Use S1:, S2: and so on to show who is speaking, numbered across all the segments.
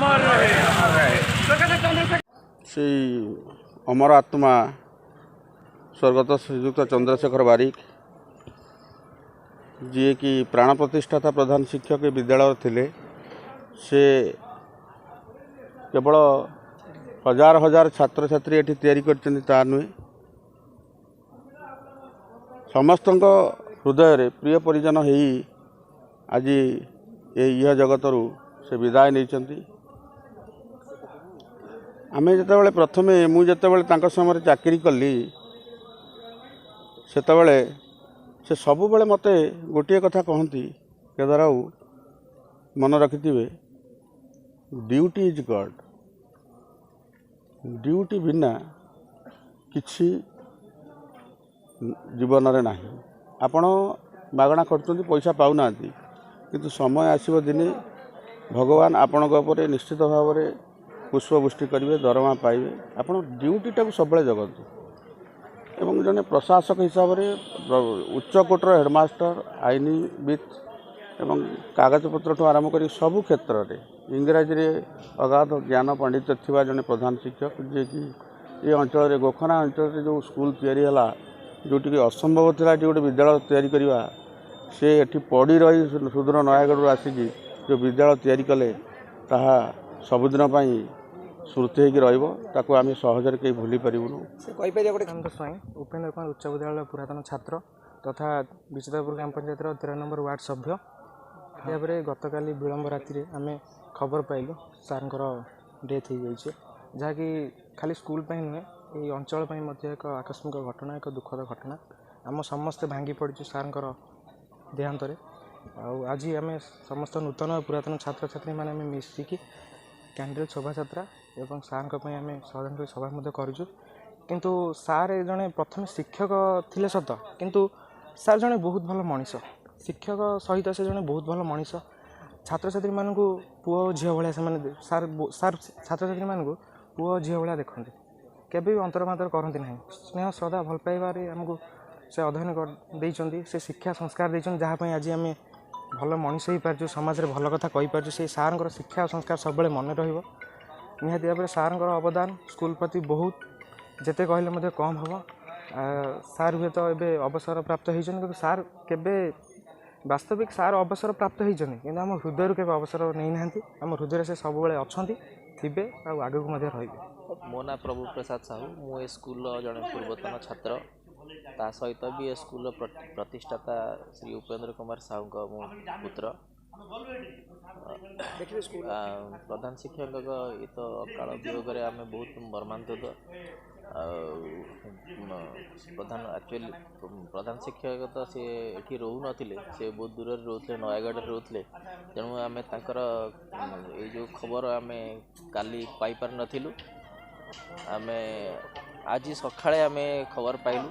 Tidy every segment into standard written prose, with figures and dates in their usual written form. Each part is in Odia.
S1: ଅମର ରହେ।
S2: ସେଇ ଅମର ଆତ୍ମା ସ୍ୱର୍ଗତ ଶ୍ରୀଯୁକ୍ତ ଚନ୍ଦ୍ରଶେଖର ବାରିକ, ଯିଏକି ପ୍ରାଣ ପ୍ରତିଷ୍ଠାତା ପ୍ରଧାନ ଶିକ୍ଷକ ଏ ବିଦ୍ୟାଳୟର ଥିଲେ, ସେ କେବଳ ହଜାର ହଜାର ଛାତ୍ରଛାତ୍ରୀ ଏଠି ତିଆରି କରିଛନ୍ତି ତା ନୁହେଁ, ସମସ୍ତଙ୍କ ହୃଦୟରେ ପ୍ରିୟ ପରିଜନ ହେଇ ଆଜି ଏ ଇହ ଜଗତରୁ ସେ ବିଦାୟ ନେଇଛନ୍ତି। ଆମେ ଯେତେବେଳେ ପ୍ରଥମେ, ମୁଁ ଯେତେବେଳେ ତାଙ୍କ ସମୟରେ ଚାକିରି କଲି, ସେତେବେଳେ ସେ ସବୁବେଳେ ମୋତେ ଗୋଟିଏ କଥା କହନ୍ତି, କେଦାର ବାବୁ ମନେ ରଖିଥିବେ, ଡ୍ୟୁଟି is God. Duty ବିନା କିଛି ଜୀବନରେ ନାହିଁ। ଆପଣ ମାଗଣା ଖଟୁଛନ୍ତି, ପଇସା ପାଉନାହାନ୍ତି, କିନ୍ତୁ ସମୟ ଆସିବ ଦିନେ ଭଗବାନ ଆପଣଙ୍କ ଉପରେ ନିଶ୍ଚିତ ଭାବରେ ପୁଷ୍ପବୃଷ୍ଟି କରିବେ, ଦରମା ପାଇବେ। ଆପଣ ଡ୍ୟୁଟିଟାକୁ ସବୁବେଳେ ଜଗନ୍ତୁ। ଏବଂ ଜଣେ ପ୍ରଶାସକ ହିସାବରେ ଉଚ୍ଚକୋଟର ହେଡ଼ମାଷ୍ଟର, ଆଇନବିତ୍ ଏବଂ କାଗଜପତ୍ରଠୁ ଆରମ୍ଭ କରି ସବୁ କ୍ଷେତ୍ରରେ ଇଂରାଜୀରେ ଅଗାଧ ଜ୍ଞାନ ପାଣ୍ଡିତ୍ୟ ଥିବା ଜଣେ ପ୍ରଧାନ ଶିକ୍ଷକ, ଯିଏକି ଏ ଅଞ୍ଚଳରେ, ଗୋଖନା ଅଞ୍ଚଳରେ ଯେଉଁ ସ୍କୁଲ ତିଆରି ହେଲା, ଯେଉଁଠିକି ଅସମ୍ଭବ ଥିଲା ଏଠି ଗୋଟେ ବିଦ୍ୟାଳୟ ତିଆରି କରିବା, ସେ ଏଠି ପଡ଼ି ରହି ସୁଦୂର ନୟାଗଡ଼ରୁ ଆସିକି ଯେଉଁ ବିଦ୍ୟାଳୟ ତିଆରି କଲେ, ତାହା ସବୁଦିନ ପାଇଁ ସ୍ମୃତି ହେଇକି ରହିବ। ତାକୁ ଆମେ ସହଜରେ କେହି ଭୁଲି ପାରିବୁନୁ।
S3: ସେ କହିପାରିବେ ଗୋଟେ
S4: ଆନନ୍ଦ ସ୍ୱାଇଁ, ଉପେନ୍ଦ୍ର କୁମାର ଉଚ୍ଚ ବିଦ୍ୟାଳୟ ପୁରାତନ ଛାତ୍ର ତଥା ବିଚିତ୍ରପୁର ଗ୍ରାମ ପଞ୍ଚାୟତର 13 ନମ୍ବର ୱାର୍ଡ଼ ସଭ୍ୟ। ଏହାପରେ ଗତକାଲି ବିଳମ୍ବ ରାତିରେ ଆମେ ଖବର ପାଇଲୁ ସାର୍ଙ୍କର ଡେଥ୍ ହେଇଯାଇଛି, ଯାହାକି ଖାଲି ସ୍କୁଲ ପାଇଁ ନୁହେଁ, ଏଇ ଅଞ୍ଚଳ ପାଇଁ ମଧ୍ୟ ଏକ ଆକସ୍ମିକ ଘଟଣା, ଏକ ଦୁଃଖଦ ଘଟଣା। ଆମ ସମସ୍ତେ ଭାଙ୍ଗି ପଡ଼ିଛୁ ସାର୍ଙ୍କର ଦେହାନ୍ତରେ। ଆଉ ଆଜି ଆମେ ସମସ୍ତ ନୂତନ ପୁରାତନ ଛାତ୍ରଛାତ୍ରୀମାନେ ଆମେ ମିଶିକି କ୍ୟାଣ୍ଡେଲ୍ ଶୋଭାଯାତ୍ରା ଏବଂ ସାର୍ଙ୍କ ପାଇଁ ଆମେ ଶ୍ରଦ୍ଧାଞ୍ଜଳି ସଭା ମଧ୍ୟ କରିଛୁ। କିନ୍ତୁ ସାର୍ ଜଣେ ପ୍ରଥମେ ଶିକ୍ଷକ ଥିଲେ ସତ, କିନ୍ତୁ ସାର୍ ଜଣେ ବହୁତ ଭଲ ମଣିଷ। ଶିକ୍ଷକ ସହିତ ସେ ଜଣେ ବହୁତ ଭଲ ମଣିଷ। ଛାତ୍ରଛାତ୍ରୀମାନଙ୍କୁ ପୁଅ ଓ ଝିଅ ଭଳିଆ ସେମାନେ, ସାର୍ ଛାତ୍ରଛାତ୍ରୀମାନଙ୍କୁ ପୁଅ ଓ ଝିଅ ଭଳିଆ ଦେଖନ୍ତି, କେବେ ବି ଅନ୍ତର କରନ୍ତି ନାହିଁ। ସ୍ନେହ, ଶ୍ରଦ୍ଧା, ଭଲ ପାଇବାରେ ଆମକୁ ସେ ଅଧ୍ୟୟନ ଦେଇଛନ୍ତି, ସେ ଶିକ୍ଷା ସଂସ୍କାର ଦେଇଛନ୍ତି, ଯାହା ପାଇଁ ଆଜି ଆମେ ଭଲ ମଣିଷ ହେଇପାରିଛୁ, ସମାଜରେ ଭଲ କଥା କହିପାରୁଛୁ। ସେଇ ସାର୍ଙ୍କର ଶିକ୍ଷା ଓ ସଂସ୍କାର ସବୁବେଳେ ମନେ ରହିବ। ନିହାତି ଭାବରେ ସାର୍ଙ୍କର ଅବଦାନ ସ୍କୁଲ ପ୍ରତି ବହୁତ, ଯେତେ କହିଲେ ମଧ୍ୟ କମ୍ ହେବ। ସାର୍ ହୁଏତ ଏବେ ଅବସର ପ୍ରାପ୍ତ ହେଇଛନ୍ତି, କିନ୍ତୁ ସାର୍ କେବେ ବାସ୍ତବିକ ସାର୍ ଅବସର ପ୍ରାପ୍ତ ହେଇଛନ୍ତି, କିନ୍ତୁ ଆମ ହୃଦୟରୁ କେବେ ଅବସର ନେଇନାହାନ୍ତି। ଆମ ହୃଦୟରେ ସେ ସବୁବେଳେ ଅଛନ୍ତି, ଥିବେ ଆଉ ଆଗକୁ ମଧ୍ୟ ରହିବେ।
S5: ମୋ ନାଁ ପ୍ରଭୁ ପ୍ରସାଦ ସାହୁ। ମୁଁ ଏ ସ୍କୁଲର ଜଣେ ପୂର୍ବତନ ଛାତ୍ର, ତା ସହିତ ବି ଏ ସ୍କୁଲର ପ୍ରତିଷ୍ଠାତା ଶ୍ରୀ ଉପେନ୍ଦ୍ର କୁମାର ସାହୁଙ୍କ ମୁଁ ପୁତ୍ର। ପ୍ରଧାନ ଶିକ୍ଷକଙ୍କ ଏ ତ ଅକାଳ ବିୟୋଗରେ ଆମେ ବହୁତ ମର୍ମାନ୍ତୁଦ। ଆଉ ପ୍ରଧାନ, ଆକ୍ଚୁଆଲି ପ୍ରଧାନ ଶିକ୍ଷକ ତ ସେ ଏଠି ରହୁନଥିଲେ, ସେ ବହୁତ ଦୂରରେ ରହୁଥିଲେ, ନୟାଗଡ଼ରେ ରହୁଥିଲେ। ତେଣୁ ଆମେ ତାଙ୍କର ଏଇ ଯେଉଁ ଖବର ଆମେ କାଲି ପାଇପାରିନଥିଲୁ, ଆମେ ଆଜି ସକାଳେ ଆମେ ଖବର ପାଇଲୁ।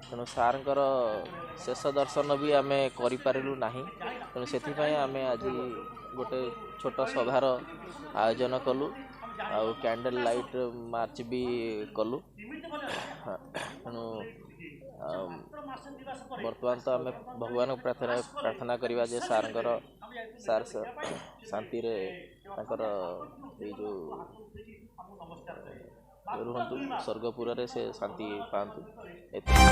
S5: ତେଣୁ ସାର୍ଙ୍କର ଶେଷ ଦର୍ଶନ ବି ଆମେ କରିପାରିଲୁ ନାହିଁ। ତେଣୁ ସେଥିପାଇଁ ଆମେ ଆଜି ଗୋଟେ ଛୋଟ ସଭାର ଆୟୋଜନ କଲୁ ଆଉ କ୍ୟାଣ୍ଡେଲ୍ ଲାଇଟ୍ ମାର୍ଚ୍ଚ ବି କଲୁ। ତେଣୁ ବର୍ତ୍ତମାନ ତ ଆମେ ଭଗବାନଙ୍କୁ ପ୍ରାର୍ଥନା କରିବା ଯେ ସାର୍ଙ୍କର, ସାର୍ ଶାନ୍ତିରେ ତାଙ୍କର ଏଇ ଯେଉଁ ରୁହନ୍ତୁ, ସ୍ୱର୍ଗପୁରରେ ସେ ଶାନ୍ତି ପାଆନ୍ତୁ, ଏତିକି।